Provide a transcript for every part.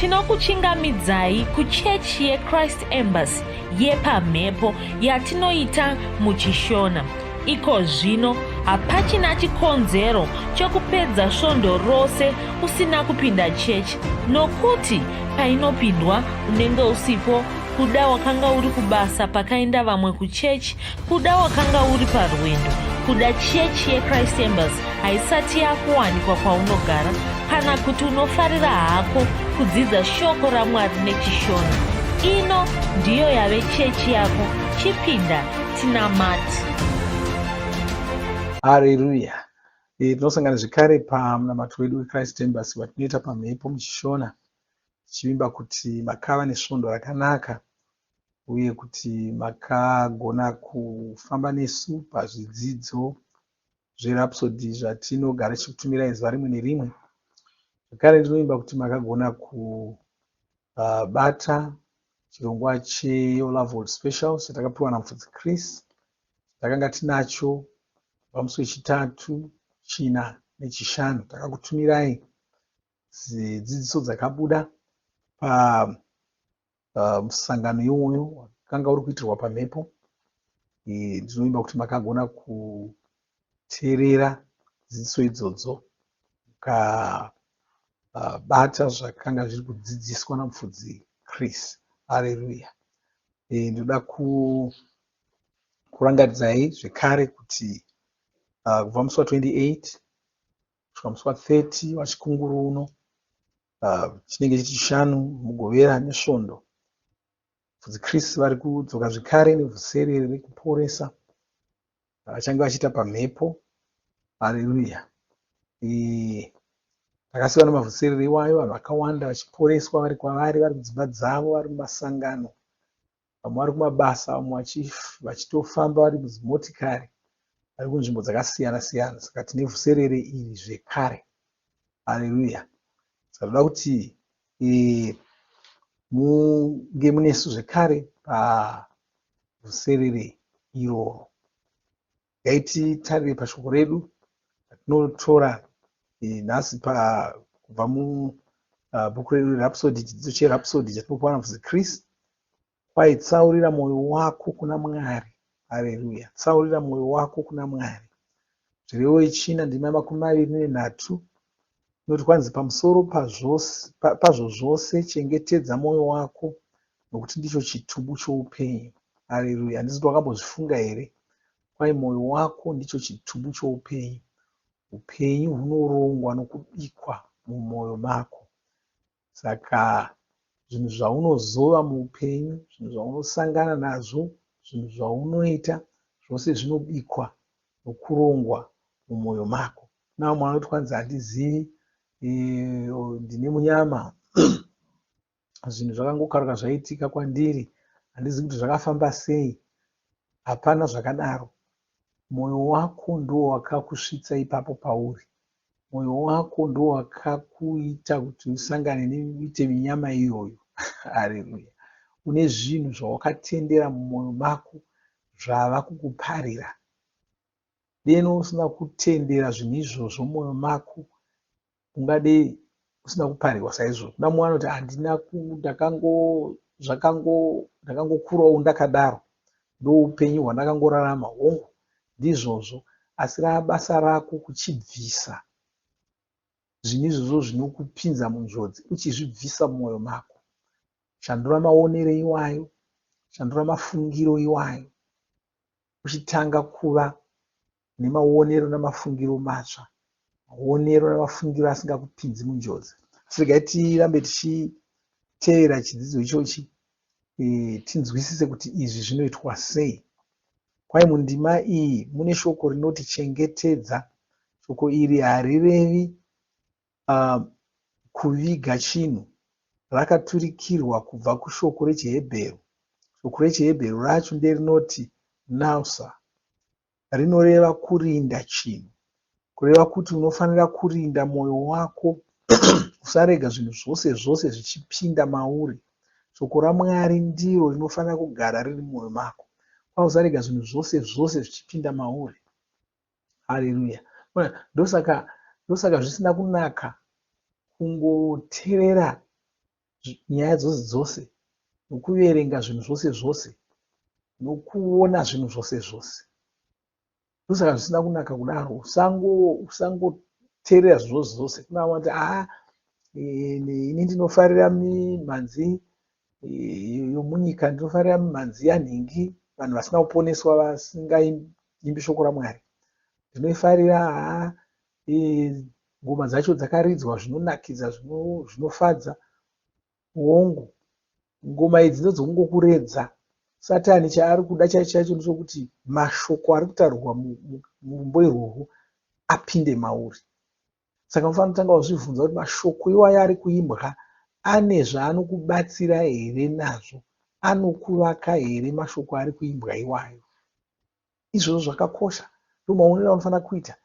Tinokuchingamidzai kuchechi yeChrist Embassy yepamhepo yatinoita muchiShona. Iko zvino hapachina chikonzero chokupedza svondo rose usina kupinda chechi nokuti painopindwa unenge usipo kuda wakanga uri kubasa pakaenda vamwe kuchechi kuda wakanga uri parwendo kuda chechi yechrist embassy haisati yakuwanikwa kwaunogara kana kuti unofarira hako kudzidza shoko ramwari nechishona ino ndiyo yave chechi yako chipinda tinamati Hareruya. E, tinosangana zvekare pamunamato wedu weChrist Embassy watinoita pamhepo muchishona tichivimba kuti makava nesvondo rakanaka uye kuti makagona kufamba nesu pazvidzidzo zveRhapsody zvatinogara tichikutumirai zuva rimwe nerimwe. Zvekare ndinovimba kuti makagona kubata chirongwa cheYour Love World Special chatakapiwa naMufudzi Chris chatakanga tinacho pamusi wechitatu, china nechishanu. Takakutumirai dzidziso dzakabuda pamusangano iwoyo wakanga uri kuitirwa pamhepo. Ndinovimba kuti makagona kuteerera dzidziso idzodzo mukabata zvakanga zviri kudzidziswa naMufudzi Chris. Hareruya. Ndinoda kukurangaridzai zvekare kuti kubva musi wa 28 kusvika musi wa 30 waChikunguru uno chinenge chiri Chishanu, Mugovera neSvondo. Mufudzi Chris vari kudzoka zvekare nevhuserere rekuporesa vachange vachiita pamhepo. Hareruya. Takasiiwa nemavhuserere iwayo vanhu vakawanda vachiporeswa vari kwavari, vari kudzimba dzavo, vari mumasangano. Vamwe vari kumabasa, vamwe vachitofamba vari mudzimotikari, vari kunzvimbo dzakasiyana siyana. Saka tine vhuserere iri zvekare. Hareruya. Saka toda kuti e, munge munesu zvekare pavhuserere iroro. Regai titarire pashoko redu ratinotora nhasi kubva mubhuku redu reRhapsody, chidzidzo cheRhapsody chatinopuwa naMufudzi Chris. Kwai tsaurira mwoyo wako kuna Mwari. Hareruya. Tsaurira mwoyo wako kuna Mwari. Zvirevo yechina ndima yemakumi maviri nenhatu inoti kwanzi pamusoro pazvo zvose chengetedza mwoyo wako nokuti ndicho chitubu choupenyu. Hareruya. Handisi kuti wakambozvifunga here? Kwai mwoyo wako ndicho chitubu choupenyu. Upenyu hunorongwa nokubikwa mumwoyo mako. Saka zvinhu zvaunozova muupenyu, zvinhu zvaunosangana nazvo, zvinhu zvaunoita, zvose zvinobikwa nokurongwa mumwoyo mako. Kuna vamwe vanoti kwanzi handizivi, ndine munyama, zvinhu zvakangokaruka zvaitika kwandiri, handizivi kuti zvakafamba sei. Hapana zvakadaro. Mwoyo wako ndiwo wakakusvitsa ipapo pauri. Mwoyo wako ndiwo wakakuita kuti usangane neuite minyama iyoyo. Hareruya. Une zvinhu zvawakatendera mumwoyo mako zvava kukuparira. Deno usina kutendera zvinhu izvozvo mumwoyo mako, ungadei usina kuparirwa saizvozvo. Kuna mumwe anoti handina ndakango zvakango ndakangokurawo ndakadaro. Ndoupenyu hwandakangorarama. Hongu, ndizvozvo. Asi raabasa rako kuchibvisa zvinhu izvozvo zvinokupinza munjodzi uchizvibvisa mumwoyo mako. Shandura maonero iwayo, shandura mafungiro iwayo, uchitanga kuva nemaonero namafungiro matsva, maonero namafungiro asingakupinzi munjodzi. Asi regai tirambe tichiteera chidzidzo ichochi e, tinzwisise kuti izvi zvinoitwa sei. Kwai mundima iyi mune shoko rinoti chengetedza. Shoko iri harirevi uh, kuviga chinhu, rakaturikirwa kubva kushoko rechiHebheru. Shoko rechiHebheru racho nderinoti nausa. Rinoreva kurinda chinhu. Kureva kuti unofanira kurinda mwoyo wako usarega zvinhu zvose zvose zvichipinda mauri. Shoko raMwari ndiro rinofanira kugara riri mumwoyo mako. Kwa usarega zvinhu zvose zvose zvichipinda mauri. Haleluya. Ndosaka ndosaka zvisina kunaka kungoterera nyaya dzose dzose, nokuverenga zvinhu zvose zvose, nokuona zvinhu zvose zvose. Ndosaka zvisina kunaka kudaro. Usangoteerera zvinhu zvose zvose. Kuna vamwe vanoti haa ini ndinofarira mimhanzi yomunyika, ndinofarira mimhanzi yanhingi, vanhu vasina kuponeswa vasingaimbi shoko raMwari. Ndinoifarira haa ngoma dzacho dzakaridzwa zvinonakidza zvinofadza. Hongu, ngoma idzi ndedzokungokuredza. Satani chaari kuda chaicho chaicho ndechokuti mashoko ari kutaurwa murumbo irworwo apinde mauri. Saka unofanira kutanga wazvibvunza kuti mashoko iwayo ari kuimbwa ane zvaanokubatsira here nazvo? Anokuvaka here mashoko ari kuimbwa iwayo? Izvozvo zvakakosha. Ndomaonero aunofanira kuita.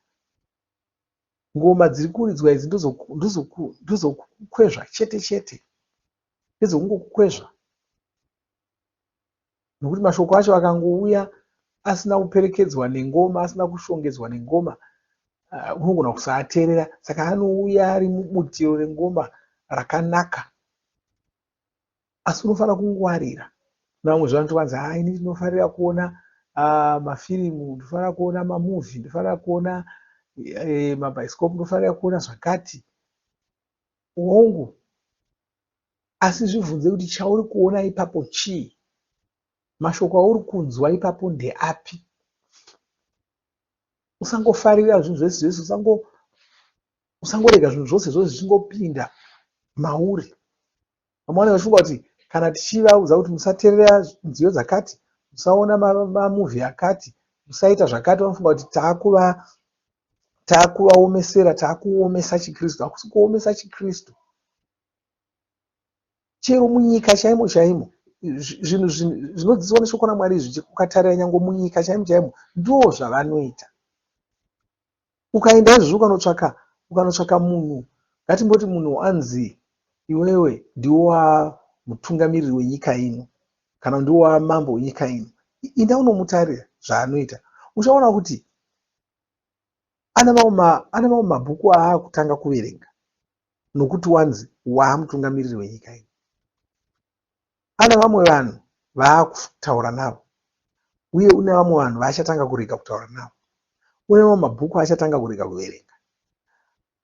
Ngoma dziri kuridzwa idzi ndedzokukwezva chete chete. Ndedzokungokukwezva. Nokuti mashoko acho akangouya asina kuperekedzwa nengoma, asina kushongedzwa nengoma, unogona kusaateerera. Saka anouya ari mubutiro rengoma rakanaka. Asi unofanira kungwarira. Kuna vamwe zve vanoti haa ini ndinofarira kuona mafirimu, ndinofarira kuona mamuvhi, ndinofarira kuona mabhaisikopu, ndinofarira kuona zvakati. Hongu, asi zvibvunze kuti chauri kuona ipapo chii? Mashoko auri kunzwa ipapo ndeapi? Usangofarira zvinhu zvese zvese, usangorega zvinhu zvose zvose zvichingopinda mauri. Vamwe vanenge vachifunga kuti kana tichivaudza kuti musateerera nziyo dzakati, musaona mamuvhi akati, musaita zvakati, vanofunga kuti taakuva taakuvaomesera, taakuomesa chiKristu. Hakusi kuomesa chiKristu. Chero munyika chaimo chaimo, zvinhu zvinodzidziswa neshoko raMwari izvi, ukatarira nyange munyika chaimo chaimo, ndo zvavanoita. Ukaenda izvozvi ukanotsvaka ukanotsvaka munhu ngatimboti munhu anzi iwewe ndiwe wamutungamiriri wenyika ino kana ndiwe wamambo wenyika ino inda unomutarira zvaanoita uchaona kuti ane mamwe mabhuku aakutanga kuverenga nokuti wanzi waamutungamiriri wenyika ino Ane vamwe vanhu vaakutaura navo uye une vamwe vanhu vaachatanga kurega kutaura navo. Une mamwe mabhuku aachatanga kurega kuverenga.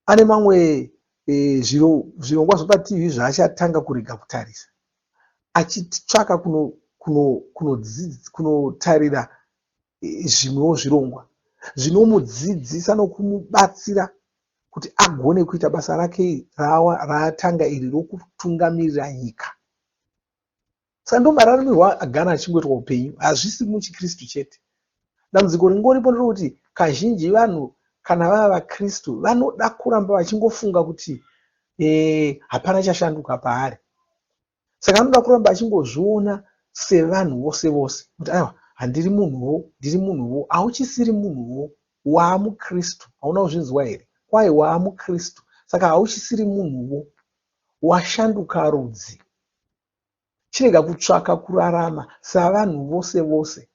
Ane mamwe e, zvirongwa zvepaTV zvaachatanga kurega kutarisa achitsvaka kunotarira zvimwewo zvirongwa zvinomudzidzisa nokumubatsira kuti agone kuita basa rake raatanga iri rokutungamirira nyika. Saka ndomararamiro agara achingoitwa upenyu, hazvisi muchiKristu chete. Dambudziko ringoripo nderokuti kazhinji vanhu kana vava vaKristu vanoda kuramba vachingofunga kuti eh, hapana chashanduka paari. Saka anoda kuramba achingozviona sevanhu vose vose kuti aiwa handiri munhuwo, ndiri munhuwo. Hauchisiri munhuwo, waamuKristu. Hauna kuzvinzwa here? Kwai waamuKristu. Saka hauchisiri munhuwo, washanduka rudzi. Chirega kutsvaka kurarama savanhu vose vose.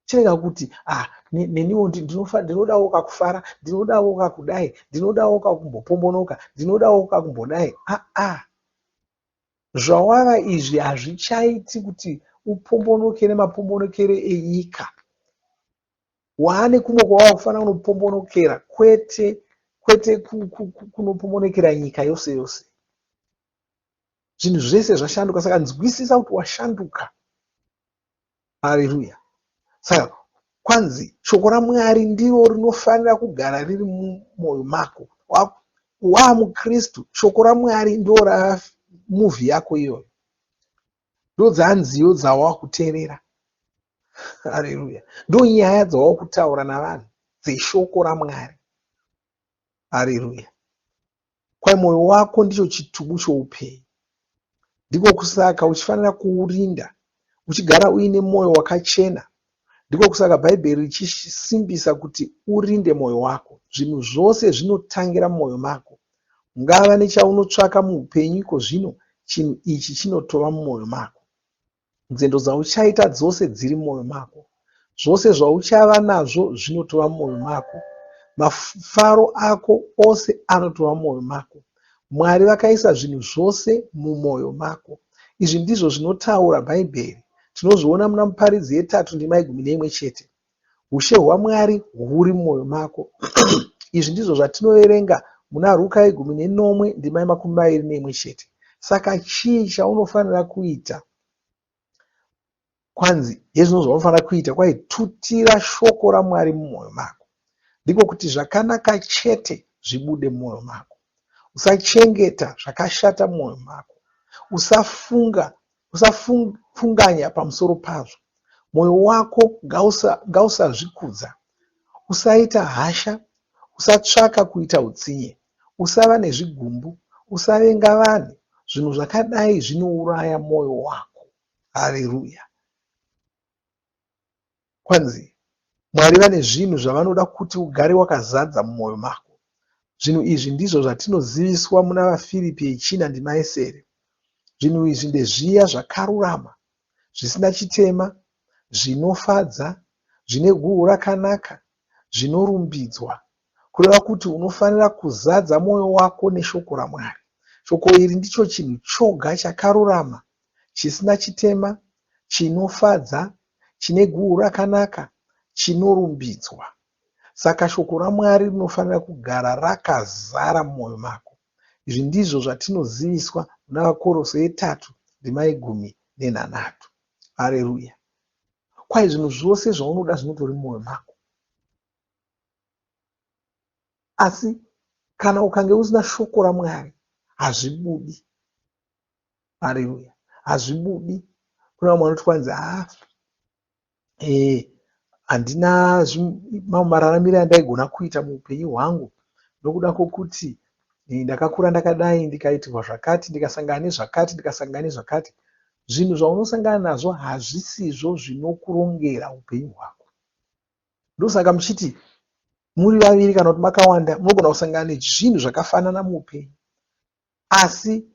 Chirega kuti ah, neniwo ndinodawo kakufara, ndinodawo kakudai, ndinodawo kakumbopombonoka, ndinodawo kakumbodai. Ah, ah. Zvawava izvi hazvichaiti kuti upombonoke nemapombonokere enyika. Waane kumwe kwawava kufanira kunopombonokera kwete kwete kunopombonokera nyika yose yose. Zvinhu zvese zvashanduka saka nzwisisa kuti washanduka. Hareruya. Saka kwanzi shoko raMwari ndiro rinofanira kugara riri mumwoyo mako. WaamuKristu, shoko raMwari ndo ramuvhi yako iyoyo. Ndodzanziyo dzawakuteerera. Hareruya. Ndonyaya dzawakutaura navanhu dzeshoko raMwari. Hareruya. Kwai mwoyo wako ndicho chitubu choupenyu. Ndiko kusaka uchifanira kuurinda, uchigara uine mwoyo wakachena. Ndiko kusaka Bhaibheri richisimbisa kuti urinde mwoyo wako. Zvinhu zvose zvinotangira mumwoyo mako. Ungava nechaunotsvaka muupenyu iko zvino, chinhu ichi chinotova mumwoyo mako. Nzendo dzauchaita dzose dziri mumwoyo mako. Zvose zvauchava nazvo zvinotova mumwoyo mako. Mafaro ako ose anotova mumwoyo mako. Mwari vakaisa zvinhu zvose mumwoyo mako. Izvi ndizvo zvinotaura Bhaibheri. Tinozviona muna Muparidzi yetatu ndima yegumi neimwe chete. Ushe hwaMwari huri mumwoyo mako. Izvi ndizvo zvatinoverenga muna Ruka yegumi nenomwe ndima yemakumi mairi neimwe chete. Saka chii chaunofanira kuita? Kwanzi hezvino zvaunofanira kuita, kwai tutira shoko raMwari mumwoyo mako. Ndiko kuti zvakanaka chete zvibude mumwoyo mako. Usachengeta zvakashata mumwoyo mako. Usafunga usafunganya pamusoro pazvo. Mwoyo wako ngausazvikudza. Usaita hasha, usatsvaka kuita utsinye, usava nezvigumbu, usavenga vanhu. Zvinhu zvakadai zvinouraya mwoyo wako. Hareruya! Kwanzi Mwari vane zvinhu zvavanoda kuti ugare wakazadza mumwoyo mako. Zvinhu izvi ndizvo zvatinoziviswa muna vaFiripi yechina ndima yesere. Zvinhu izvi ndezviya zvakarurama, zvisina chitema, zvinofadza, zvine guhu rakanaka, zvinorumbidzwa. Kureva kuti unofanira kuzadza mwoyo wako neshoko raMwari. Shoko iri ndicho chinhu choga chakarurama, chisina chitema, chinofadza, chine guhu rakanaka, chinorumbidzwa. Saka shoko raMwari rinofanira kugara rakazara mumwoyo mako. Izvi ndizvo zvatinoziviswa muna vaKorose yetatu ndima yegumi nenhanhatu. Hareruya! Kwai zvinhu zvose zvaunoda zvinotori mumwoyo mako. Asi kana ukange usina shoko raMwari hazvibudi. Hareruya! Hazvibudi. Kune vamwe vanoti kwanzi haa eh, handina mamwe mararamire andaigona kuita muupenyu hwangu nokuda kwokuti eh, ndakakura ndakadai ndikaitirwa zvakati ndikasangana nezvakati ndikasangana nezvakati. Zvinhu zvaunosangana nazvo hazvisizvo zvinokurongera upenyu hwako. Ndosaka muchiti muri vaviri kana kuti makawanda munogona kusangana nezvinhu zvakafanana muupenyu asi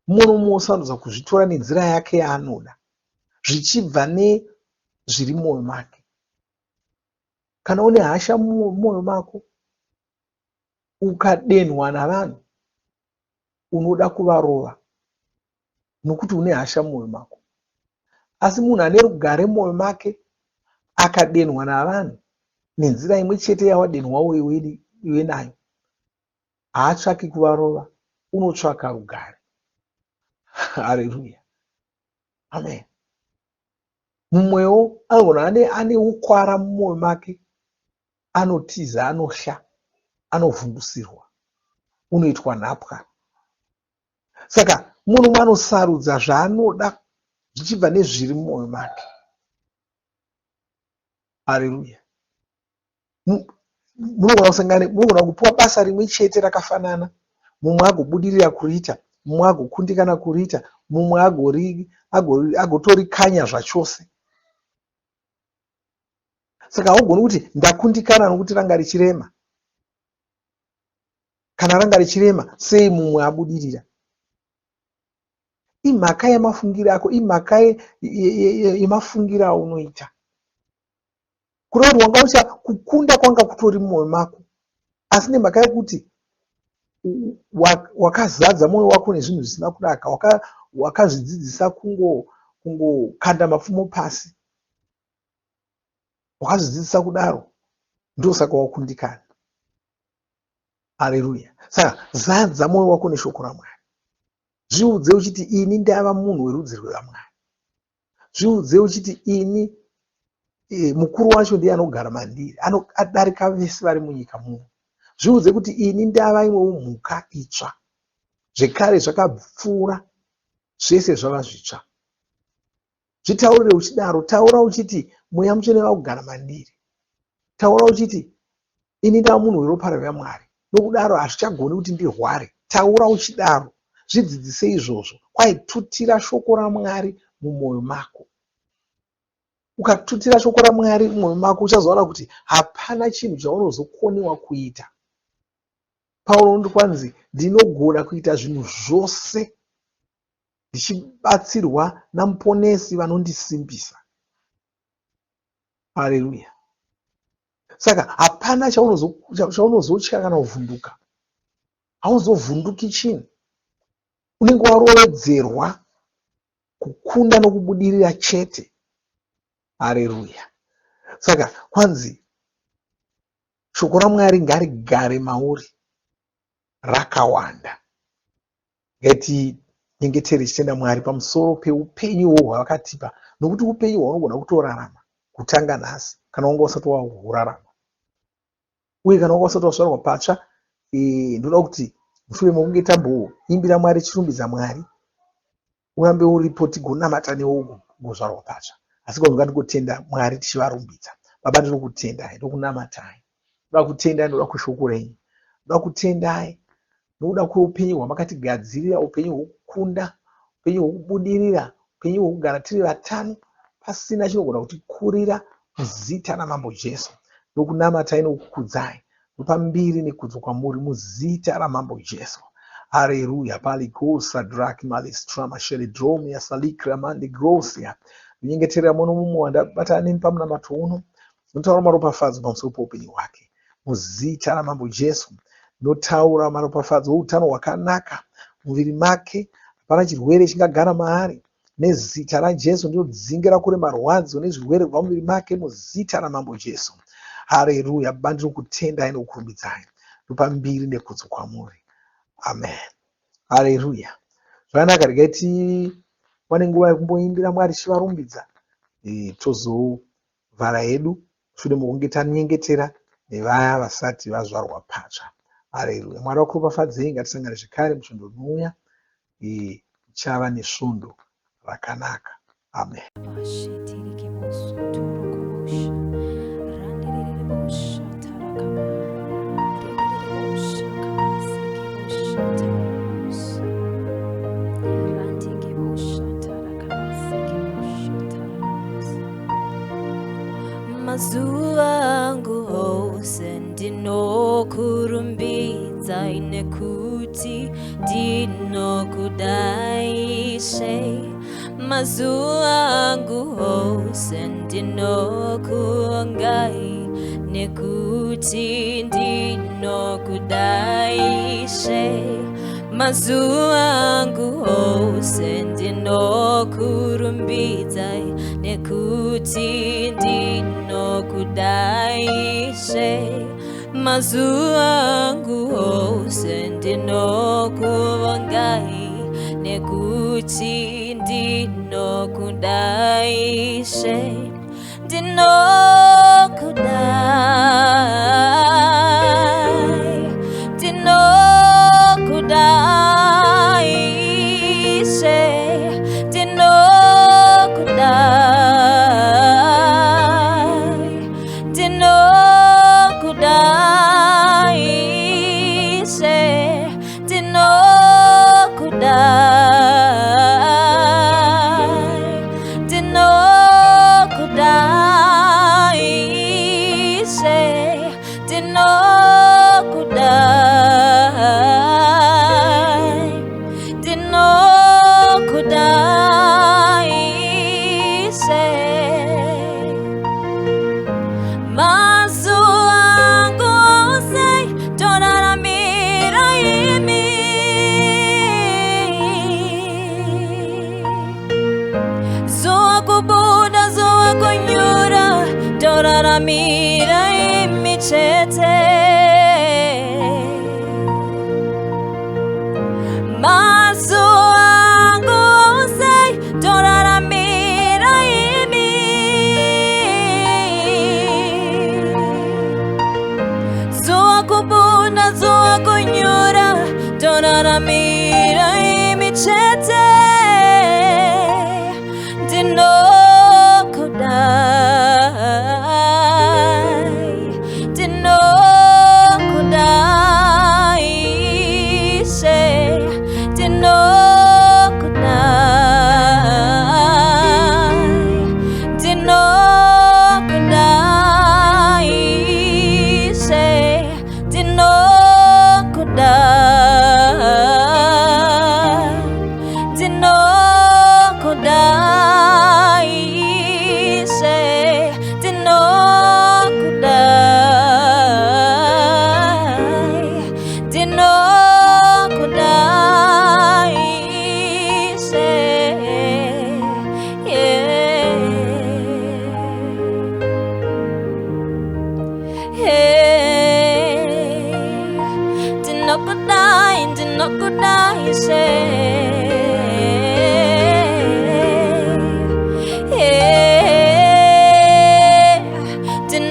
mumwe nomumwe osarudza kuzvitora nenzira yake yaanoda zvichibva nezviri mumwoyo make. Kana une hasha mumwoyo mako ukadenhwa navanhu unoda kuvarova nokuti une hasha mumwoyo mako. Asi munhu ane rugare mumwoyo make akadenhwa navanhu nenzira imwe chete yawadenhwawo iwe nayo, haatsvaki kuvarova, unotsvaka rugare. Hareruya, amen. Mumwewo anogona ane, ane ukwara mumwoyo make, anotiza, anohla, anovhundusirwa, unoitwa nhapwa. Saka mumwe nomumwe anosarudza zvaanoda zvichibva nezviri mumwoyo make. Hareruya. Munogona kusangana, munogona kupiwa basa rimwe chete rakafanana, mumwe agobudirira kuriita, mumwe agokundikana kuriita, mumwe agotorikanya zvachose. Saka haugoni kuti ndakundikana nokuti ranga richirema. Kana ranga richirema, sei mumwe abudirira? Imhaka yemafungiro ako, imhaka yemafungiro aunoita. Kureva kuti wanga ucha kukunda kwanga kutori mumwoyo mako, asi nemhaka yekuti wakazadza mwoyo wako nezvinhu zvisina kunaka, wakazvidzidzisa kungokanda mapfumo pasi, wakazvidzidzisa kudaro, ndosaka wakundikana. Hareruya! Saka zadza mwoyo wako neshoko raMwari. Zviudze uchiti ini ndava munhu werudzi rwevaMwari. Zviudze uchiti ini e, mukuru wacho ndiye anogara mandiri, anodarika vese vari munyika muno. Zviudze kuti ini ndava imwewo mhuka itsva. Zvekare zvakapfuura, zvese zvava zvitsva. Zvitaurire uchidaro, taura uchiti Mweya Mutsvene vakugara mandiri. Taura uchiti ini ndava munhu weropa revamwari, nokudaro hazvichagoni kuti ndirware. Taura uchidaro, zvidzidzise izvozvo. Kwai tutira shoko raMwari mumwoyo mako. Ukatutira shoko raMwari mumwoyo mako uchazoona kuti hapana chinhu chaunozokoniwa kuita. Pauro unoti kwanzi ndinogona kuita zvinhu zvose ndichibatsirwa naMuponesi vanondisimbisa. Hareruya! Saka hapana chaunozotya kana kuvhunduka. Hauzovhunduki chinhu. Unenge warovedzerwa kukunda nokubudirira chete. Hareruya. Saka kwanzi shoko raMwari ngarigare mauri rakawanda. Ngatinyengetere tichitenda Mwari pamusoro peupenyu ihwohwo hwavakatipa nokuti upenyu hwaunogona kutorarama kutanga nhasi kana wanga usati wahurarama. Uye kana wanga usati wazvarwa patsva, ndinoda kuti mushure mokunge tamboimbira Mwari tichirumbidza Mwari, urambe uripo tigonamata newe ugozvarwa patsva. Asi kwanzi ngatingotenda Mwari tichivarumbidza. Baba ndinokutendai, ndokunamatai. Ndoda kutendai nokuda kweshoko renyu. Ndoda kutendai nokuda kweupenyu hwamakatigadzirira, upenyu hwokukunda, upenyu hwokubudirira, upenyu hwokugara tiri vatano pasina chinogona kutikurira muzita raMambo Jesu. Ndokunamatai nokukudzai. Ndopa mbiri nekudzo kwamuri muzita raMambo Jesu. Hareruya. Palikosa draki malestrama shelidromia salikra mande grosia. Ndinyengeterera muno mumwe wandabatana nemi pamunamato uno. Ndinotaura maropafadzo pamusoro poupenyu hwake. Muzita raMambo Jesu. Ndinotaura maropafadzo outano hwakanaka muviri make. Hapana chirwere chingagara maari. Nezita raJesu ndinodzingira kure marwadzo nezvirwere kubva muviri make muzita raMambo Jesu. Hareruya. Baba ndinokutendai nokukurumbidzai. Ndopa mbiri nekudzo kwamuri. Amen. Hareruya. Zvakanaka, regai tiwane nguva yekumboimbira Mwari tichivarumbidza. Tozovhara hedu mushure mokunge tanyengetera nevaya vasati vazvarwa patsva. Hareruya. Mwari vakuropafadzei. Ngatisangane zvekare musvondo rinouya. Tichava nesvondo rakanaka. Amen. Mazuva angu ose ndinokurumbidzai nekuti ndinokudai Ishe. Mazuva angu ose ndinokuongai nekuti ndinokudai Ishe. Mazuva angu ose ndinokurumbidzai nekuti ndinokudai Ishe. Mazuva angu ose ndinokuvongai nekuti ndinokudai Ishe. Ndinokudai, ndinokudai Ishe, ndinokudai, ndinokudai Ishe, ndinokudai, ndinokudai Ishe, ndinokudai, ndinokudai Ishe. Mazuva angu ose toraramira imi. Zuva kubuda, zuva kunyura, toraramira imi chete. Mazuva angu ose toraramira imi. Zuva kubuda, zuva kunyura, toraramira imi chete.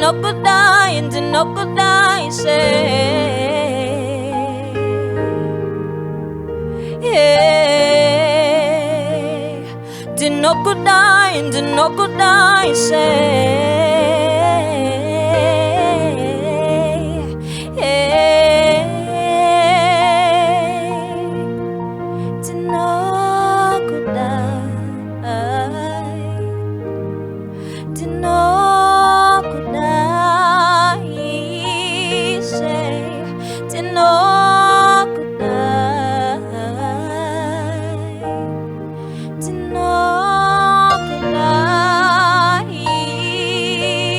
Ndinokudai, ndinokudai Ishe. Yeah. Ndinokudai, ndinokudai Ishe. Yeah. Ndinokudai, ndinokudai Ishe, ndinokudai, ndinokudai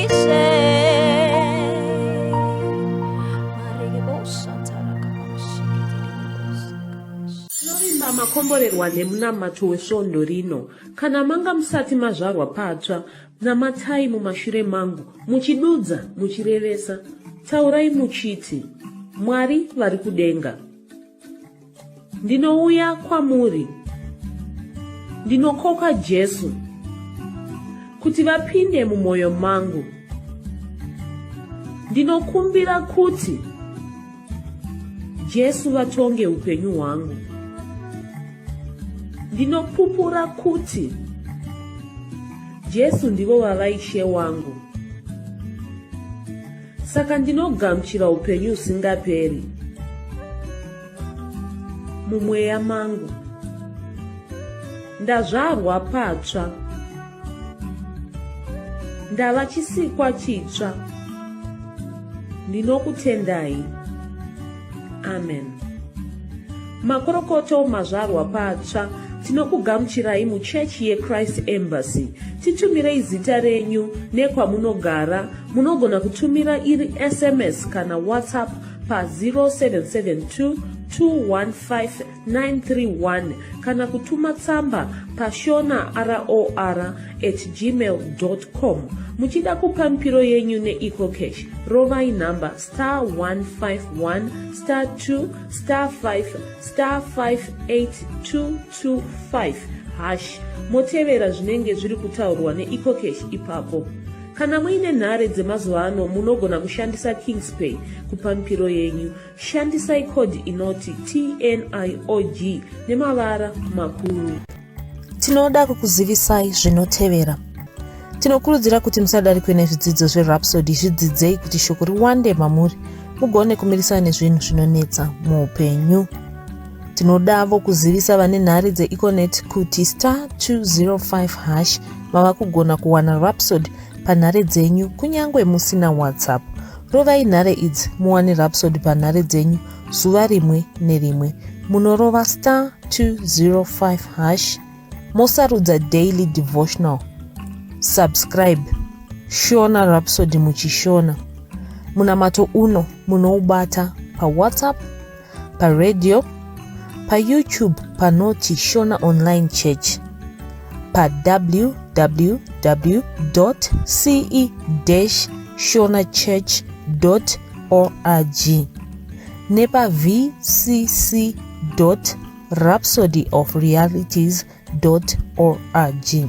Ishe. Tinovimba makomborerwa nemunamato wesvondo rino. Kana manga musati mazvarwa patsva, namatai mumashure mangu, muchidudza, muchirevesa. Taurai muchiti, Mwari vari kudenga. Ndinouya kwamuri. Ndinokoka Jesu kuti vapinde mumwoyo mangu. Ndinokumbira kuti Jesu vatonge upenyu hwangu. Ndinopupura kuti Jesu ndivo vava Ishe wangu. Saka ndinogamuchira upenyu husingaperi mumweya mangu. Ndazvarwa patsva. Ndava chisikwa chitsva. Ndinokutendai. Amen. Makorokoto mazvarwa patsva tinokugamuchirai muchechi yeChrist Embassy. Titumirei zita renyu nekwamunogara. Munogona kutumira iri SMS kana WhatsApp pa 0772 215 931 kana kutuma tsamba pashona ror at gmail com. Muchida kupa mipiro yenyu neEcoCash, rovai nhamba star 151 star 2 star 5 star 58225 hash motevera zvinenge zviri kutaurwa neEcoCash ipapo. Kana muine nhare dzemazuva ano munogona kushandisa Kingspay kupa mipiro yenyu. Shandisai code inoti TNIOG nemavara makuru. Tinoda kukuzivisai zvinotevera. Tinokurudzira kuti musadarikwe nezvidzidzo zveRhapsody, zvidzidzei kuti shoko riwande mamuri mugone kumirisana nezvinhu zvinonetsa muupenyu. Tinodavo kuzivisa vane nhare dzeEconet kuti star 205 hash mava kugona kuwana Rhapsody panhare dzenyu kunyange musina WhatsApp. Rovai nhare idzi muwane Rhapsody panhare dzenyu zuva rimwe nerimwe. Munorova star 205 hash mosarudza daily devotional. Subscribe Shona Rhapsody muchishona. Munamato uno munoubata paWhatsApp, paradio, paYouTube panoti Shona Online Church, pa www.ce-shonachurch.org nepa vcc.rhapsodyofrealities.org.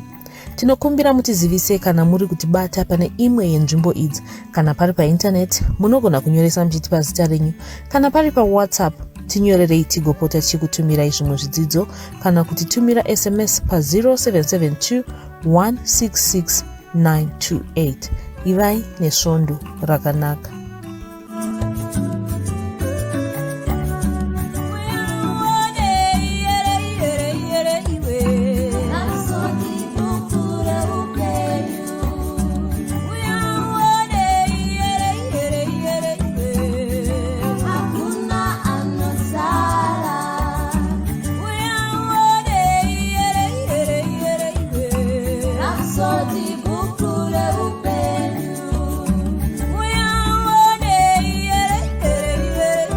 Tinokumbira mutizivise kana muri kutibata pane imwe yenzvimbo idzi. Kana pari paintaneti, munogona kunyoresa muchitipa zita renyu. Kana pari paWhatsApp, tinyorerei tigopota tichikutumirai zvimwe zvidzidzo kana kutitumira SMS pa 0772 166 928. Ivai nesvondo rakanaka.